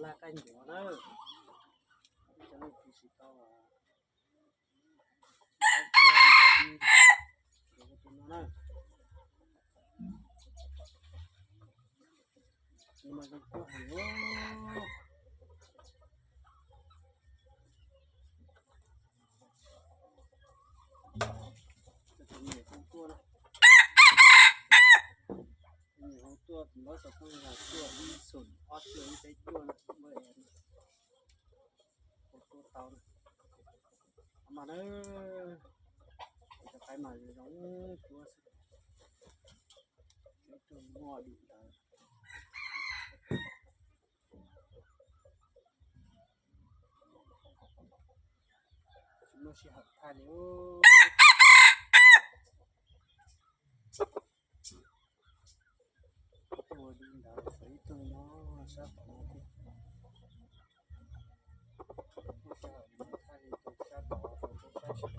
Laj kab ncuav na, cov leej txiv tsis tau, tsis tau tua no na. Nws mas zoo tuaj heev. Tus me nyuam hauv tuaj na, tus me nyuam hauv tuaj, tus npawb xov tooj yog cuaj ib xoom ob cuaj ib peb cuaj na, npawb es hauv tuaj tau na. Mas na, cov qaib mas zoo tuaj xwb, tsis muaj dim ntawd. Tsis muaj sij hawm thaij li. Ua li ntawd xav ib tug nyob sab tod no thiab. Muaj sij hawm thaij li tus sab tod, tus sab tod.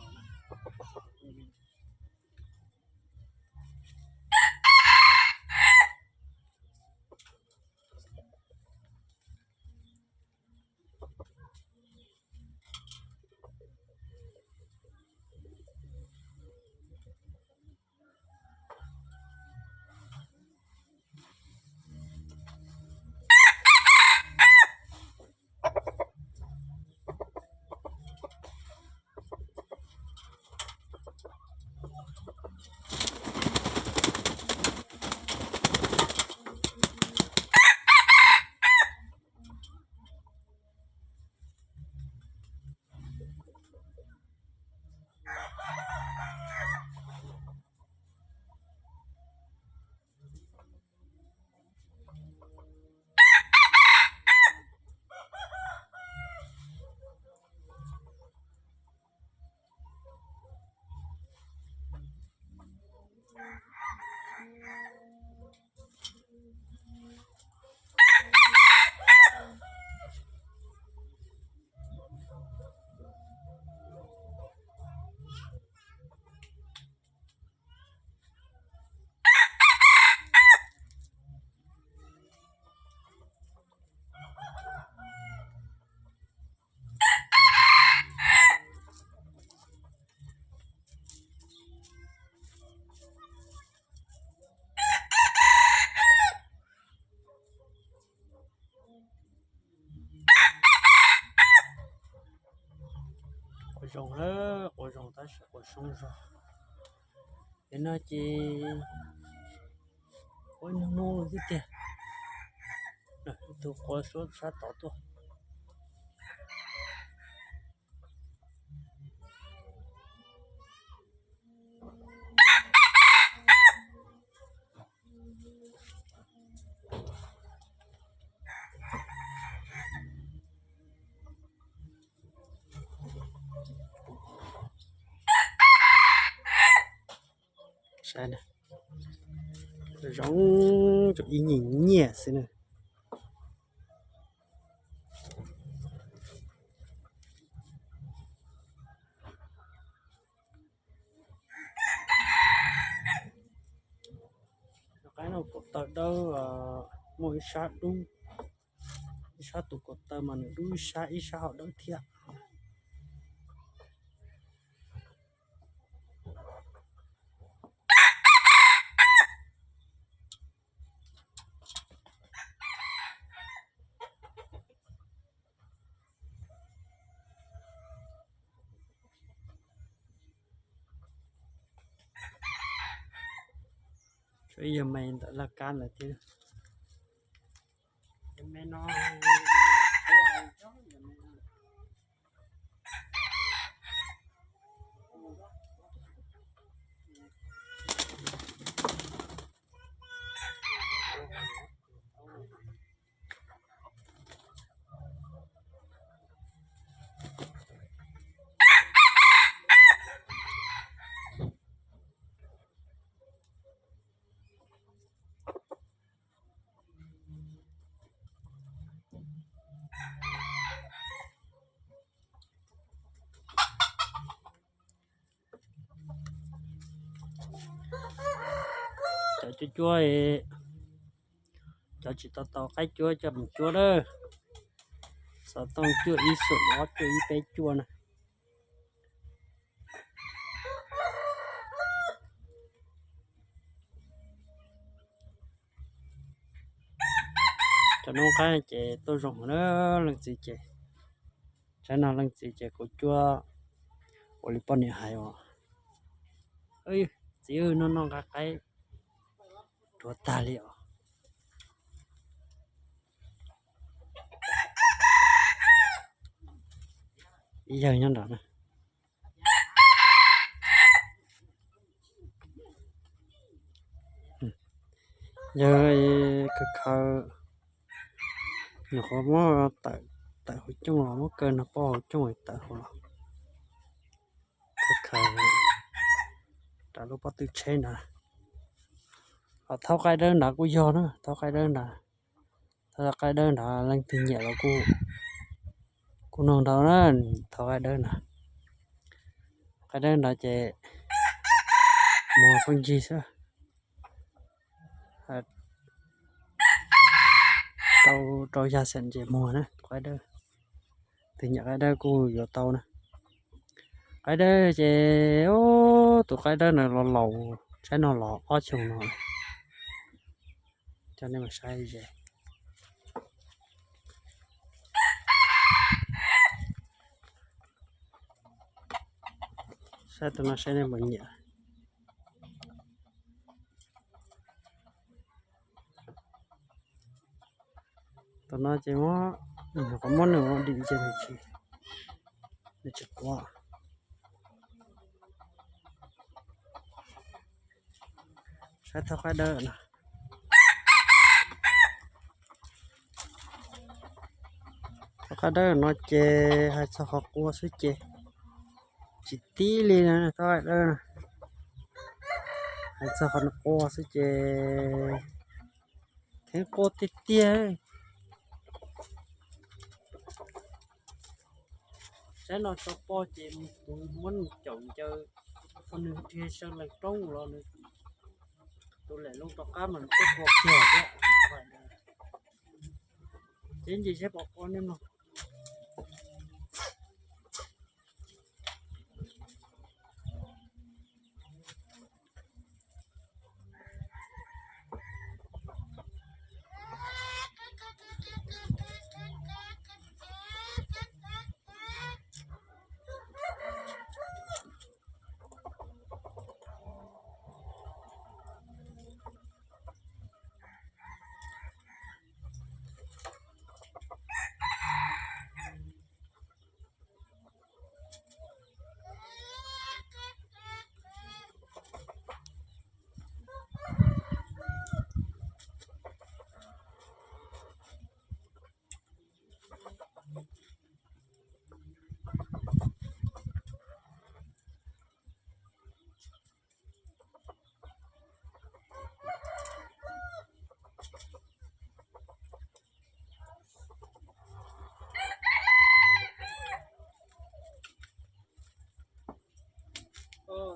Quas zoo lawm, quas zoo tab sis quas soob zog. Ces no ces quas ib hnub hnub xwb tiag. Tus quas suab sab tod tuaj. Saib na, zoo, ib nyiam nyiam xwb na. Qaib no kaum taw dawb, muaj ib sab dub, ib sab tus kaum taw mas nws dub ib sab, ib sab ho dawb thiab. Tshuav ib yawg me ntawm laj kab ntawd thiab. Cov cuab cuab, cov tsis tau tau qaib cuab coj mus cuab lawm. Xov tooj cuaj ib xoom ob cuaj ib peb cuaj na. Cov noob qaib ces tuaj zoo na, leej txiv ces, tsaib no leej txiv ces kuv cuab ua li poj niam hais os. Txiv, no noj nqa qaib ruam tag li os. Ib yawg nyob nrad na. Yawg khaws khaws, nyuam qhuav muab tawm, tawm hauv cooj los muab kaw nrog poj hauv cooj tawm hauv los. Khaws khaws rau lub pob tw tsheb nrad. Ho thauj qaib dawb nrad kuj yog na, thauj qaib dawb nrad. Thauj qaib dawb nrad leej twg nyiam los kuj, kuj noog ntau na, thauj qaib dawb nrad. Qaib dawb nrad ces muag pheej yig xwb. Rau, rau yas xees ces muag na, qaib dawb. Tus nyiam qaib dawb kuj yuav tau na. Qaib dawb ces, tus qaib dawb no los laus, saib no los ob xyoos no. Coj nej mus saib ze. Saib tus no saib nej puas nyiam. Tus no ces muab, nyuam qhuav muab nws ua dim ces nws tsis, nws tsis quav. Saib thauj qaib dawb no. Thauj qaib dawb no ces hais txog qhov qua xwb ces tsis tib li na, thauj qaib dawb no. Hais txog qhov qua xwb ces kheev qua tiag tiag. Saib no tso poj ces tus muab nws caum ncaws, nws dhia saw lees roob los nws tus lem loo rov qab mas nws twb qua kiag thiab. Ces ntsis saib pom qua nej mloog.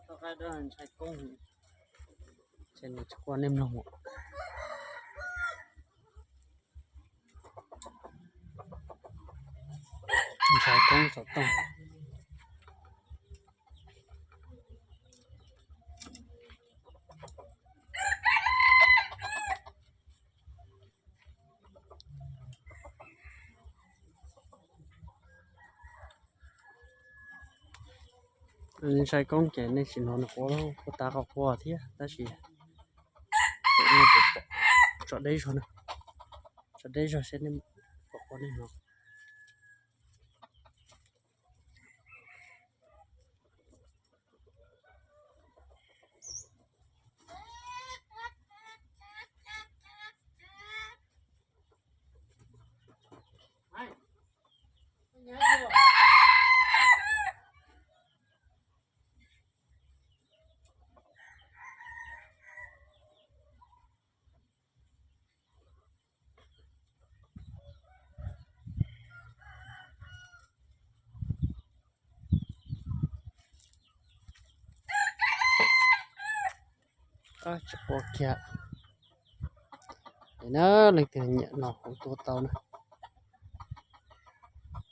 Thauj qaib dawb ntshai koob, ces nws tsis qua nej mloog. Ntshai koob xov tooj. Ntshai koob ces nej tsis hnov nws quaj, quaj tas qhov qua thiab tab sis tso deb zog na, tso deb zog seb nej pom qua nej hnov. Tsis qua kiag. Na, leej twg nyiam no kuv tua tau na.